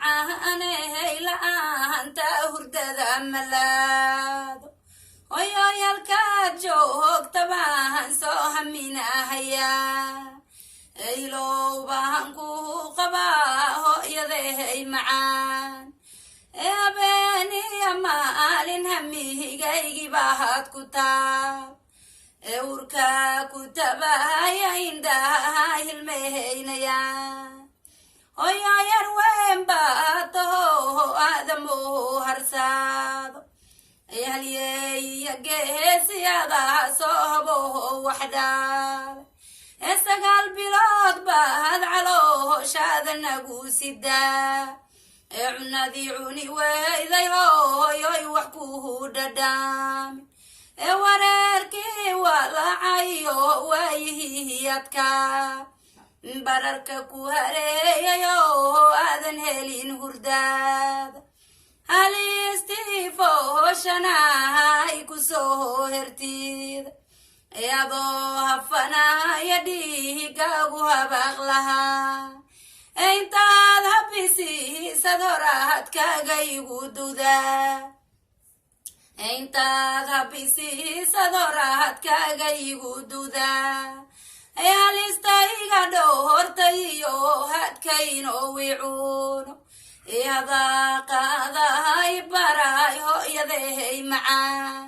Macaanehey, la'aanta hurdada malaado. Hoyoy, halkaad joogtabaan soo haminahaya, eylow baan ku qabaa, hooyadehey macaan. Ee habeeniya maalin hamigaygi baad ku taal, ee urkaa ku tabahaya, indhaha hilmehaynaya. Hoyayar weyn baa taho, aadamo harsaado, ee halyeeya geesiyada soo habo waxdhaale. Ee 9 bilood baad calooshaada nagu sidaa, ee cunadii cuni weyday, hooyoy, wax kuhu dhadhaami. Ee wareerkii walacayo waayihiyadka bararka ku hareeyayo, aadan helin hurdaada, halistii fooshanahay ku soo hertida, ee adoo hafanaya dhiigaagu habaaq lahaa, ee intaad habisiisad horaadkaaga igu dudaa, intaad habisiisad horaadkaaga igu dudaa, ee halista iga dhoortay iyo hadkayno wicuuno, ee hadaaqadahay baray, hooyadehey macaan.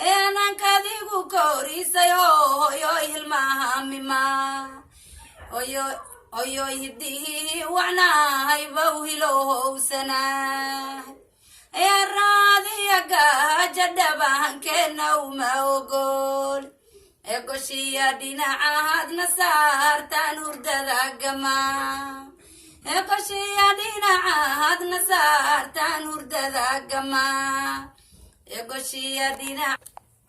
Ee anankadigu korisay, hooyoy, hilmahamima. Hoyoy, hidihii wacnahay bow hilowsanahay, ee raadiya gaaja dhabaankeena uma ogol. Ee goshiya dhinacaadna saartaan hurdada gama, ee goshiya dhinacaadna saartaan hurdada gama, ee goshiya dhinac.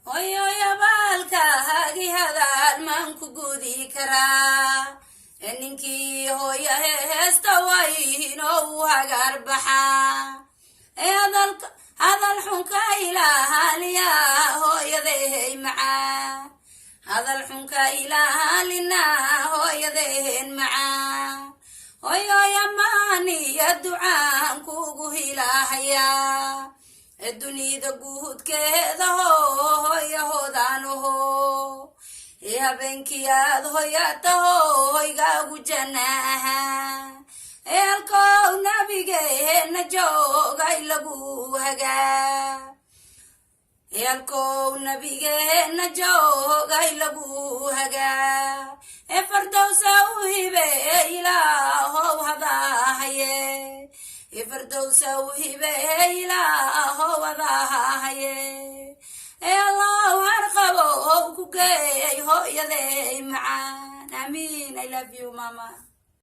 Hoyoy, abaalkaagi hadaal maan ku gudi karaa? Ee ninkii hooya heesta wayno u hagaar baxaa, ee hadal xunka ilaaliya, hooyadehey macaa. Hadal xunka ilaalina, hooyadehen macaa. Hoyoy, amaaniya ducaan kugu hilahayaa, ee dunida guudkeeda hooyahodaanoho, ee habeenkii aad hoyataho hoygaagu janaaha, ee halkow nabigeena joogay lagu hagaa, ee halkow nabigeena joogay lagu hagaa, ee Fardowsa u hibe Ilaahow hadaahaye, ee Fardowsa u hibe Ilaahow hadaahaye, ee Allahu harqabo ku geey, hooyadey macaan. Amiin. I love you, mama.